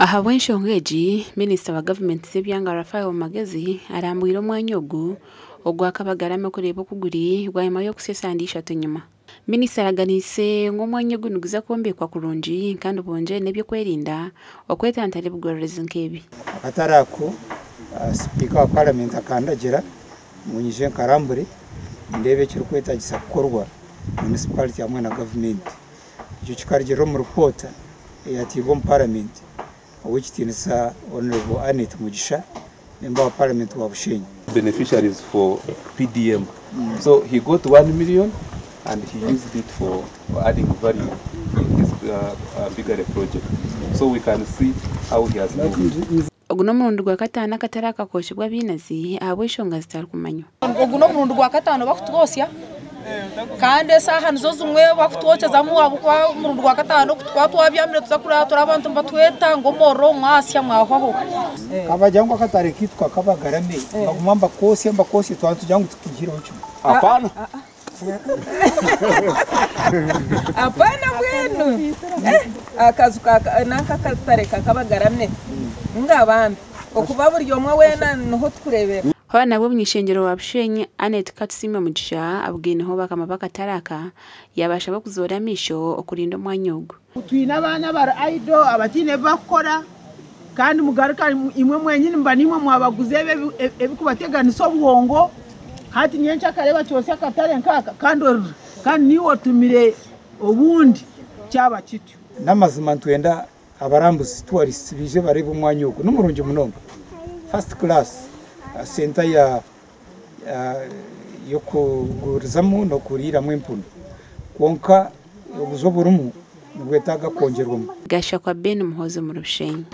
Ahabw'enshonga egi, Minisita wa gavumenti z'ebyanga Raphael Magezi arambwire omwanya ogu ogwa Kabagarame okureeba oku guri bwanyima y'okusya esande ishatu enyima. Minisita araganiise ngu omwanya ogu niguza kwombekwa kurungi kandi bongyere n'ebyokwerinda okwetantara ebigwererezi nk'ebi. Akatare ako, Sipiika wa Paramenti akandagira ngu nyije nkarambure ndeebe ekirikwetagisa kukorwa munisiparite hamwe na gavumenti. Ekyo kikarugiirira omu ripoota eyateirwe omu Paramenti Ow'ekitiinisa Hon. Annet Mugisha, memba wa Paramenti wa Bushenyi. Beneficiaries for PDM so he got 1 million and he used it for adding value in his biggery project so we can see how he has moved. Ogu n'omurundi gwa kataano akatare aka kookibwa abainazi ahabw'enshonga zitarikumanywa. Ogu n'omurundi gwa kataano bakutwotsya kandi esaaha nizo zimwe bakutwokyezamu ahabw'okuba omurundi gwa kataano ku tukuba twabyamire tuza kurara turi abantu nibatweta ngu omuriro mwasya mwahwaho. Kabagira ngu akatare kaitu kakabagarame nibaguma nibakootsya nibakootsya twaba nitugira ngu tukiihireho kimwe. Hapana. Apana mbwenu akazu nanka akatare kakabagarame ngu bambi okuba buri omwe weena niho tukureebera. Hoona nabwo omuny'ishengyero wa Bushenyi, Annet Katusiime Mugisha abugaineho bakama b'akatare aka yaabashaba okuzoora amaisho okurinda omwanya ogu. Twine abaana abari idle abataine ebi barikukora kandi mugaruka imwe mwenyini muba niimwe mwabaguza ebi ebirikubateganisa obwongo. Hati nyenkya bakyotsya akatare nk'aka kandi orira kandi niiwe otumire obundi kyaba kityo. N'amazima nitwenda abarambuzi, tourists, baije bareebe omwanya ogu. Nimurungi munonga. First class centre ya y'okugurizamu n'okuriiramu empunu. Kwonka obuju oburimu nibwetaaga kwongyerwamu. Gashakwa Ben Muhoozi omuri Bushenyi.